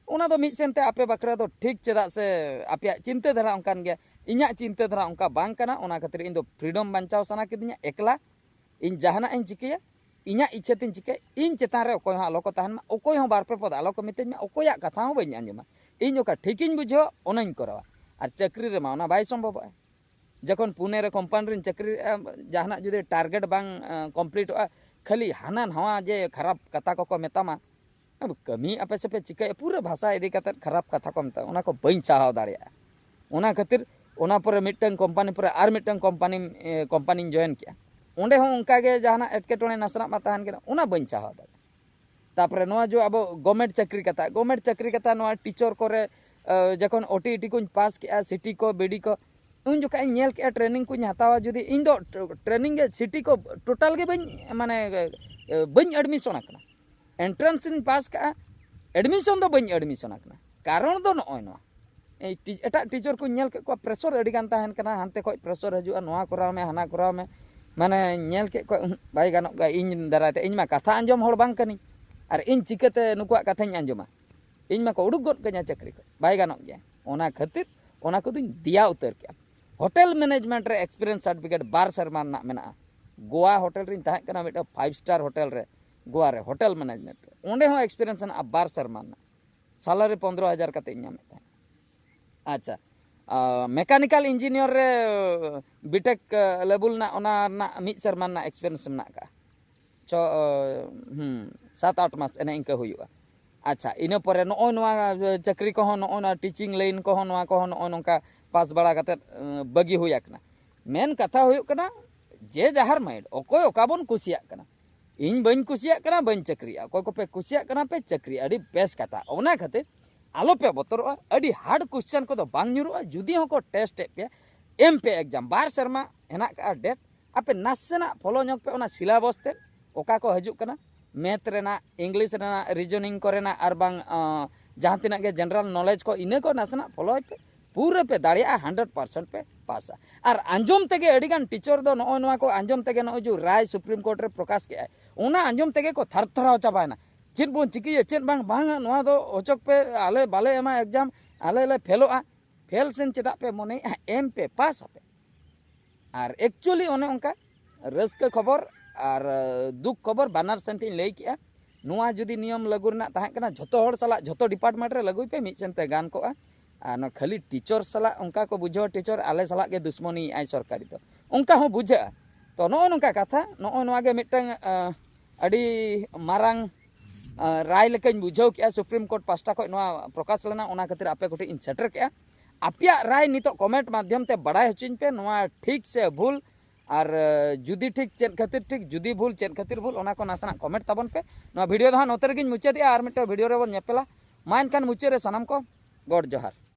ᱚᱱᱟ ᱫᱚ ᱢᱤᱫ ᱥᱮᱱᱛᱮ ᱟᱯᱮ ᱵᱟᱠᱷᱨᱟ ᱫᱚ ᱴᱷᱤᱠ, ᱪᱮᱫᱟᱜ ᱥᱮ ᱟᱯᱮᱭᱟᱜ ᱪᱤᱱᱛᱟᱹ ᱫᱷᱟᱨᱟ ᱚᱱᱠᱟᱱ ᱜᱮᱭᱟ, ᱤᱧᱟᱹᱜ ᱪᱤᱱᱛᱟᱹ ᱫᱷᱟᱨᱟ ᱚᱱᱠᱟ ᱵᱟᱝ ᱠᱟᱱᱟ᱾ ᱚᱱᱟ ᱠᱷᱟᱹᱛᱤᱨ ᱤᱧ ᱫᱚ ᱯᱷᱨᱤᱰᱚᱢ ᱵᱟᱧᱪᱟᱣ ᱥᱟᱱᱟ ᱠᱤᱫᱤᱧᱟ ᱮᱠᱞᱟ᱾ ᱤᱧ ᱡᱟᱦᱟᱱᱟᱜ ᱤᱧ ᱪᱤᱠᱟᱹᱭᱟ, ᱤᱧᱟᱹᱜ ᱤᱪᱪᱷᱟᱹ ᱛᱤᱧ ᱪᱤᱠᱟᱹᱭᱟ, ᱤᱧ ᱪᱮᱛᱟᱱ ᱨᱮ ᱚᱠᱚᱭ ᱦᱚᱸ ᱟᱞᱚ ᱠᱚ ᱛᱟᱦᱮᱱ ᱢᱟ, ᱚᱠᱚᱭ ᱦᱚᱸ ᱵᱟᱨ ᱯᱮ ᱯᱚᱫ ᱟᱞᱚ ᱠᱚ ᱢᱤᱛᱟᱹᱧ ᱢᱟ, ᱚᱠᱚᱭᱟᱜ ᱠᱟᱛᱷᱟ ᱦᱚᱸ ᱵᱟᱹᱧ ᱟᱸᱡᱚᱢᱟ᱾ ᱤᱧ ᱚᱠᱟ ᱴᱷᱤᱠᱤᱧ ᱵᱩᱡᱷᱟᱹᱣᱟ ᱚᱱᱟᱧ ᱠᱚᱨᱟᱣᱟ᱾ ᱟᱨ ᱪᱟᱹᱠᱨᱤ ᱨᱮᱢᱟ ᱚᱱᱟ ᱵᱟᱭ ᱥᱚᱢᱵᱷᱚᱵᱚᱜᱼᱟ᱾ ᱡᱚᱠᱷᱚᱱ ᱯᱩᱱᱮ ᱨᱮ ᱠᱳᱢᱯᱟᱱᱤ ᱨᱤᱧ ᱪᱟᱹᱠᱨᱤ ᱞᱮᱫᱼᱟ, ᱡᱟᱦᱟᱱᱟᱜ ᱡᱩᱫᱤ ᱴᱟᱨᱜᱮᱴ ᱵᱟᱝ ᱠᱚᱢᱯᱞᱤᱴᱚᱜᱼᱟ, ᱠᱷᱟᱹᱞᱤ ᱦᱟᱱᱟ ᱱᱟᱣᱟ ᱡᱮ ᱠᱷᱟᱨᱟᱯ ᱠᱟᱛᱷᱟ ᱠᱚᱠᱚ ᱢᱮᱛᱟᱢᱟ, ᱠᱟᱹᱢᱤᱭᱮᱫ ᱟᱯᱮ ᱥᱮᱯᱮ ᱪᱤᱠᱟᱹᱭᱟ, ᱯᱩᱨᱟᱹ ᱵᱷᱟᱥᱟ ᱤᱫᱤ ᱠᱟᱛᱮᱫ ᱠᱷᱟᱨᱟᱯ ᱠᱟᱛᱷᱟ ᱠᱚ ᱢᱮᱛᱟᱜᱼᱟ, ᱚᱱᱟ ᱠᱚ ᱵᱟᱹᱧ ᱥᱟᱦᱟᱣ ᱫᱟᱲᱮᱭᱟᱜᱼᱟ᱾ ᱚᱱᱟ ᱠᱷᱟᱹᱛᱤᱨ ᱚᱱᱟ ᱯᱚᱨᱮ ᱢᱤᱫᱴᱟᱝ ᱠᱳᱢᱯᱟᱱᱤ ᱯᱚᱨᱮ ᱟᱨ ᱢᱤᱫᱴᱟᱝ ᱠᱳᱢᱯᱟᱱᱤ, ᱮ, ᱠᱳᱢᱯᱟᱱᱤᱧ ᱡᱚᱭᱮᱱ ᱠᱮᱜᱼᱟ᱾ ᱚᱸᱰᱮ ᱦᱚᱸ ᱚᱱᱠᱟ ᱜᱮ ᱡᱟᱦᱟᱱᱟᱜ ᱮᱴᱠᱮᱴᱚᱬᱮ ᱱᱟᱥᱮᱱᱟᱜ ᱢᱟ ᱛᱟᱦᱮᱱ ᱠᱟᱱᱟ, ᱚᱱᱟ ᱵᱟᱹᱧ ᱥᱟᱦᱟᱣ ᱫᱟᱲᱮᱭᱟᱜᱼᱟ᱾ ᱛᱟᱯᱚᱨᱮ ᱱᱚᱣᱟ ᱡᱮ ᱟᱵᱚ ᱜᱚᱵᱷᱢᱮᱱᱴ ᱪᱟᱹᱠᱨᱤ ᱠᱟᱛᱷᱟ, ᱜᱚᱵᱷᱢᱮᱱᱴ ᱪᱟᱹᱠᱨᱤ ᱠᱟᱛᱷᱟ, ᱱᱚᱣᱟ ᱴᱤᱪᱚᱨ ᱠᱚᱨᱮ, ᱮ, ᱡᱚᱠᱷᱚᱱ ᱳᱴᱤ ᱤᱴᱤ ᱠᱚᱧ ᱯᱟᱥ ᱠᱮᱜᱼᱟ, ᱥᱤᱴᱤ ᱠᱚ, ᱵᱤᱰᱤ ᱠᱚ, ᱩᱱ ᱡᱚᱠᱷᱟᱡ ᱤᱧ ᱧᱮᱞ ᱠᱮᱜᱼᱟ ᱴᱨᱮᱱᱤᱝ ᱠᱚᱧ ᱦᱟᱛᱟᱣᱟ, ᱡᱩᱫᱤ ᱤᱧ ᱫᱚ ᱴᱨᱮᱱᱤᱝ ᱜᱮ ᱥᱤᱴᱤ ᱠᱚ ᱴᱳᱴᱟᱞ ᱜᱮ ᱵᱟᱹᱧ, ᱢᱟᱱᱮ, ᱮ, ᱵᱟᱹᱧ ᱮᱰᱢᱤᱥᱚᱱ ᱟᱠᱟᱱᱟ᱾ ᱮᱱᱴᱨᱟᱱᱥ ᱨᱤᱧ ᱯᱟᱥ ᱠᱟᱜᱼᱟ, ᱮᱰᱢᱤᱥᱚᱱ ᱫᱚ ᱵᱟᱹᱧ ᱮᱰᱢᱤᱥᱚᱱ ᱟᱠᱟᱱᱟ᱾ ᱠᱟᱨᱚᱱ ᱫᱚ ᱱᱚᱜᱼᱚᱭ ᱱᱚᱣᱟ, ᱮᱭ ᱴᱤ-, ᱮᱴᱟᱜ ᱴᱤᱪᱚᱨ ᱠᱚᱧ ᱧᱮᱞ ᱠᱮᱫ ᱠᱚᱣᱟ, ᱯᱨᱮᱥᱚᱨ ᱟᱹᱰᱤ ᱜᱟᱱ ᱛᱟᱦᱮᱱ ᱠᱟᱱᱟ, ᱦᱟᱱᱛᱮ ᱠᱷᱚᱡ ᱯᱨᱮᱥᱚᱨ ᱦᱤᱡᱩᱜᱼᱟ, ᱱᱚᱣᱟ ᱠᱚᱨᱟᱣ ᱢᱮ, ᱦᱟᱱᱟ ᱠᱚᱨᱟᱣ ᱢᱮ᱾ ᱢᱟᱱᱮ ᱧᱮᱞ ᱠᱮᱫ ᱠᱚᱣᱟ, ᱩᱦᱩᱸ, ᱵᱟᱭ ᱜᱟᱱᱚᱜ ᱜᱮᱭᱟ, ᱤᱧ ᱫᱟᱨᱟᱭ ᱛᱮ, ᱤᱧ ᱢᱟ ᱠᱟᱛᱷᱟ ᱟᱸᱡᱚᱢ ᱦᱚᱲ ᱵᱟᱝ ᱠᱟᱹᱱᱟᱹᱧ, ᱟᱨ ᱤᱧ ᱪᱤᱠᱟᱹᱛᱮ ᱱᱩᱠᱩᱣᱟᱜ ᱠᱟᱛᱷᱟᱧ ᱟᱸᱡᱚᱢᱟ? ᱤᱧ ᱢᱟᱠᱚ ᱩᱰᱩᱠ ᱜᱚᱫ ᱠᱟᱹᱧᱟ ᱪᱟᱹᱠᱨᱤ ᱠᱷᱚᱡ, ᱵᱟᱭ ᱜᱟᱱᱚᱜ ᱜᱮᱭᱟ᱾ ᱚᱱᱟ ᱠᱷᱟᱹᱛᱤᱨ ᱚᱱᱟ ᱠᱚᱫᱚᱧ ᱫᱮᱭᱟ ᱩᱛᱟᱹᱨ ᱠᱮᱜᱼᱟ᱾ ᱦᱳᱴᱮᱞ ᱢᱮᱱᱮᱡᱽᱢᱮᱱᱴ ᱨᱮ ᱮᱠᱥᱯᱤᱨᱤᱭᱮᱱᱥ ᱥᱟᱨᱴᱤᱯᱷᱤᱠᱮᱴ ᱵᱟᱨ ᱥᱮᱨᱢᱟ ᱨᱮᱱᱟᱜ ᱢᱮᱱᱟᱜᱼᱟ᱾ ᱜᱳᱣᱟ ᱦᱳᱴᱮᱞ ᱨᱤᱧ ᱛᱟᱦᱮᱸ ᱠᱟᱱᱟ, ᱢᱤᱫᱴᱮᱱ ᱯᱷᱟᱭᱤᱵᱷ ᱥᱴᱟᱨ ᱦᱳᱴᱮᱞ ᱨᱮ, ᱜᱳᱣᱟ ᱨᱮ ᱦᱳᱴᱮᱞ ᱢᱮᱱᱮᱡᱽᱢᱮᱱᱴ ᱨᱮ, ᱚᱸᱰᱮ ᱦᱚᱸ ᱮᱠᱥᱯᱤᱨᱤᱭᱮᱱᱥ ᱢᱮᱱᱟᱜᱼᱟ ᱵᱟᱨ ᱥᱮᱨᱢᱟ ᱨᱮᱱᱟᱜ᱾ ᱥᱮᱞᱟᱨᱤ ᱯᱚᱱᱫᱽᱨᱚ ᱦᱟᱡᱟᱨ ᱠᱟᱛᱮ ᱤᱧ ᱧᱟᱢᱮᱫ ᱛᱟᱦᱮᱸᱫ᱾ ᱟᱪᱪᱷᱟ, ᱢᱮᱠᱟᱱᱤᱠᱟᱞ ᱤᱧᱡᱤᱱᱤᱭᱟᱨ ᱨᱮ ᱵᱤᱴᱮᱠ ᱞᱮᱵᱮᱞ ᱨᱮᱱᱟᱜ, ᱚᱱᱟ ᱨᱮᱱᱟᱜ ᱢᱤᱫ ᱥᱮᱨᱢᱟ ᱨᱮᱱᱟᱜ ᱮᱠᱥᱯᱤᱨᱤᱭᱮᱱᱥ ᱢᱮᱱᱟᱜ ᱟᱠᱟᱫᱼᱟ᱾ ᱪᱷᱚ, ᱦᱩᱸ, ᱥᱟᱛ ᱟᱴ ᱢᱟᱥ ᱮᱱᱮ ᱤᱱᱠᱟᱹ ᱦᱩᱭᱩᱜᱼᱟ᱾ ᱟᱪᱪᱷᱟ, ᱤᱱᱟᱹ ᱯᱚᱨᱮ ᱱᱚᱜᱼᱚᱭ ᱱᱚᱣᱟ ᱪᱟᱹᱠᱨᱤ ᱠᱚᱦᱚᱸ, ᱱᱚᱜᱼᱚᱭ ᱱᱚᱣᱟ ᱴᱤᱪᱤᱝ ᱞᱟᱭᱤᱱ ᱠᱚᱦᱚᱸ, ᱱᱚᱣᱟ ᱠᱚᱦᱚᱸ ᱱᱚᱜᱼᱚᱭ ᱱᱚᱝᱠᱟ ᱯᱟᱥ ᱵᱟᱲᱟ ᱠᱟᱛᱮᱫ, ᱮᱸ, ᱵᱟᱹᱜᱤ ᱦᱩᱭ ᱟᱠᱟᱱᱟ᱾ ᱢᱮᱱ ᱠᱟᱛᱷᱟ ᱦᱩᱭᱩᱜ ᱠᱟᱱᱟ, ᱡᱮ ᱡᱟᱦᱟᱨ ᱢᱟᱭᱤᱱᱰ, ᱚᱠᱚᱭ ᱚᱠᱟ ᱵᱚᱱ ᱠᱩᱥᱤᱭᱟᱜ ᱠᱟᱱᱟ᱾ ᱤᱧ ᱵᱟᱹᱧ ᱠᱩᱥᱤᱭᱟᱜ ᱠᱟᱱᱟ, ᱵᱟᱹᱧ ᱪᱟᱹᱠᱨᱤᱭᱟ᱾ ᱚᱠᱚᱭ ᱠᱚᱯᱮ ᱠᱩᱥᱤᱭᱟᱜ ᱠᱟᱱᱟ ᱯᱮ ᱪᱟᱹᱠᱨᱤ, ᱟᱹᱰᱤ ᱵᱮᱥ ᱠᱟᱛᱷᱟ᱾ ᱚᱱᱟ ᱠᱷᱟᱹᱛᱤᱨ ᱟᱞᱚᱯᱮ ᱵᱚᱛᱚᱨᱚᱜᱼᱟ, ᱟᱹᱰᱤ ᱦᱟᱨᱰ ᱠᱚᱥᱪᱮᱱ ᱠᱚᱫᱚ ᱵᱟᱝ ᱧᱩᱨᱩᱜᱼᱟ᱾ ᱡᱩᱫᱤ ᱦᱚᱸᱠᱚ ᱴᱮᱥᱴ ᱮᱫ ᱯᱮᱭᱟ, ᱮᱢ ᱯᱮ ᱮᱠᱡᱟᱢ, ᱵᱟᱨ ᱥᱮᱨᱢᱟ ᱦᱮᱱᱟᱜ ᱠᱟᱜᱼᱟ ᱰᱮᱴ᱾ ᱟᱯᱮ ᱱᱟᱥᱮᱱᱟᱜ ᱯᱷᱳᱞᱳ ᱧᱚᱜ ᱯᱮ ᱚᱱᱟ ᱥᱤᱞᱟᱵᱚᱥ ᱛᱮ, ᱚᱠᱟ ᱠᱚ ᱦᱤᱡᱩᱜ ᱠᱟᱱᱟ᱾ ᱢᱮᱛᱷ ᱨᱮᱱᱟᱜ, ᱤᱝᱞᱤᱥ ᱨᱮᱱᱟᱜ, ᱨᱤᱡᱚᱱᱤᱝ ᱠᱚᱨᱮᱱᱟᱜ, ᱟᱨ ᱵᱟᱝ ᱟᱸ, ᱡᱟᱦᱟᱸ ᱛᱤᱱᱟᱹᱜ ᱜᱮ ᱡᱮᱱᱟᱨᱟᱞ ᱱᱚᱞᱮᱡᱽ ᱠᱚ, ᱤᱱᱟᱹ ᱠᱚ ᱱᱟᱥᱮᱱᱟᱜ ᱯᱷᱚᱞᱳᱭ ᱯᱮ᱾ ᱯᱩᱨᱟᱹ ᱯᱮ ᱫᱟᱲᱮᱭᱟᱜᱼᱟ, ᱦᱟᱱᱰᱨᱮᱰ ᱯᱟᱨᱥᱮᱱᱴ ᱯᱮ ᱯᱟᱥᱟ᱾ ᱟᱨ ᱟᱸᱡᱚᱢ ᱛᱮᱜᱮ ᱟᱹᱰᱤᱜᱟᱱ ᱴᱤᱪᱟᱨ ᱫᱚ ᱱᱚᱜᱼᱚᱭ ᱱᱚᱣᱟ ᱠᱚ ᱟᱸᱡᱚᱢ ᱛᱮᱜᱮ, ᱱᱚᱜᱼᱚᱭ ᱡᱮ ᱨᱟᱭ ᱥᱩᱯᱨᱤᱢ ᱠᱳᱨᱴ ᱨᱮ ᱯᱨᱚᱠᱟᱥ ᱠᱮᱜᱼᱟᱭ, ᱚᱱᱟ ᱟᱸᱡᱚᱢ ᱛᱮᱜᱮ ᱠᱚ ᱛᱷᱟᱨ ᱛᱷᱟᱨᱟᱣ ᱪᱟᱵᱟᱭᱮᱱᱟ᱾ ᱪᱮᱫ ᱵᱚᱱ ᱪᱤᱠᱟᱹᱭᱟ, ᱪᱮᱫ ᱵᱟᱝ, ᱵᱟᱝᱟ, ᱱᱚᱣᱟ ᱫᱚ ᱚᱪᱚᱜ ᱯᱮ, ᱟᱞᱮ ᱵᱟᱞᱮ ᱮᱢᱟ ᱮᱠᱡᱟᱢ, ᱟᱞᱮ ᱞᱮ ᱯᱷᱮᱞᱚᱜᱼᱟ᱾ ᱯᱷᱮᱞ ᱥᱮᱱ ᱪᱮᱫᱟᱜ ᱯᱮ ᱢᱚᱱᱮᱭᱮᱜᱼᱟ, ᱮᱢ ᱯᱮ, ᱯᱟᱥ ᱟᱯᱮ᱾ ᱟᱨ ᱮᱠᱪᱩᱭᱮᱞᱤ ᱚᱱᱮ ᱚᱱᱠᱟ ᱨᱟᱹᱥᱠᱟᱹ ᱠᱷᱚᱵᱚᱨ ᱟᱨ, ᱟᱹ, ᱫᱩᱠ ᱠᱷᱚᱵᱚᱨ ᱵᱟᱱᱟᱨ ᱥᱮᱱ ᱴᱷᱮᱱ ᱤᱧ ᱞᱟᱹᱭ ᱠᱮᱜᱼᱟ᱾ ᱱᱚᱣᱟ ᱡᱩᱫᱤ ᱱᱤᱭᱚᱢ ᱞᱟᱹᱜᱩ ᱨᱮᱱᱟᱜ ᱛᱟᱦᱮᱸ ᱠᱟᱱᱟ, ᱡᱷᱚᱛᱚ ᱦᱚᱲ ᱥᱟᱞᱟᱜ, ᱡᱷᱚᱛᱚ ᱰᱤᱯᱟᱨᱴᱢᱮᱱᱴ ᱨᱮ ᱞᱟᱹᱜᱩᱭ ᱯᱮ, ᱢᱤᱫ ᱥᱮᱱ ᱛᱮ ᱜᱟᱱ ᱠᱚᱜᱼᱟ᱾ ᱟᱨ ᱱᱚᱣᱟ ᱠᱷᱟᱹᱞᱤ ᱴᱤᱪᱟᱨ ᱥᱟᱞᱟᱜ ᱚᱱᱠᱟ ᱠᱚ ᱵᱩᱡᱷᱟᱹᱣᱟ, ᱴᱤᱪᱟᱨ ᱟᱞᱮ ᱥᱟᱞᱟᱜ ᱜᱮ ᱫᱩᱥᱢᱚᱱᱤᱭᱮᱜᱼᱟᱭ ᱥᱚᱨᱠᱟᱨᱤ ᱫᱚ, ᱚᱱᱠᱟ ᱦᱚᱸ ᱵᱩᱡᱷᱟᱹᱜᱼᱟ᱾ ᱛᱚ, ᱱᱚᱜᱼᱚ ᱱᱚᱝᱠᱟ ᱠᱟᱛᱷᱟ, ᱱᱚᱜᱼᱚ ᱱᱚᱣᱟ ᱜᱮ ᱢᱤᱫᱴᱟᱝ, ᱟᱹ, ᱟᱹᱰᱤ ᱢᱟᱨᱟᱝ, ᱟᱹ, ᱨᱟᱭ ᱞᱮᱠᱟᱧ ᱵᱩᱡᱷᱟᱹᱣ ᱠᱮᱜᱼᱟ᱾ ᱥᱩᱯᱨᱤᱢ ᱠᱳᱨᱴ ᱯᱟᱥᱴᱟ ᱠᱷᱚᱱ ᱱᱚᱣᱟ ᱯᱨᱚᱠᱟᱥ ᱞᱮᱱᱟ, ᱚᱱᱟ ᱠᱷᱟᱹᱛᱤᱨ ᱟᱯᱮ ᱠᱚᱴᱷᱮᱱ ᱤᱧ ᱥᱮᱴᱮᱨ ᱠᱮᱜᱼᱟ᱾ ᱟᱯᱮᱭᱟᱜ ᱨᱟᱭ ᱱᱤᱛᱚᱜ ᱠᱚᱢᱮᱱᱴ ᱢᱟᱫᱽᱫᱷᱚᱢ ᱛᱮ ᱵᱟᱲᱟᱭ ᱦᱚᱪᱚᱧ ᱯᱮ, ᱱᱚᱣᱟ ᱴᱷᱤᱠ ᱥᱮ ᱵᱷᱩᱞ, ᱟᱨ, ᱟᱹ, ᱡᱩᱫᱤ ᱴᱷᱤᱠ ᱪᱮᱫ ᱠᱷᱟᱹᱛᱤᱨ ᱴᱷᱤᱠ, ᱡᱩᱫᱤ ᱵᱷᱩᱞ ᱪᱮᱫ ᱠᱷᱟᱹᱛᱤᱨ ᱵᱷᱩᱞ, ᱚᱱᱟ ᱠᱚ ᱱᱟᱥᱮᱱᱟᱜ ᱠᱚᱢᱮᱱᱴ ᱛᱟᱵᱚᱱ ᱯᱮ᱾ ᱱᱚᱣᱟ ᱵᱷᱤᱰᱤᱭᱳ ᱫᱚ ᱦᱟᱸᱜ ᱱᱚᱛᱮ ᱨᱮᱜᱮᱧ ᱢᱩᱪᱟᱹᱫᱮᱜᱼᱟ, ᱟᱨ ᱢᱤᱫᱴᱟᱝ ᱵᱷᱤᱰᱤᱭᱳ ᱨᱮᱵᱚᱱ ᱧᱮᱯᱮᱞᱟ᱾ ᱢᱟ ᱮᱱᱠᱷᱟᱱ ᱢᱩᱪᱟᱹᱫ ᱨᱮ ᱥᱟᱱᱟᱢ ᱠᱚ ᱜᱚᱰ ᱡᱚᱦᱟᱨ᱾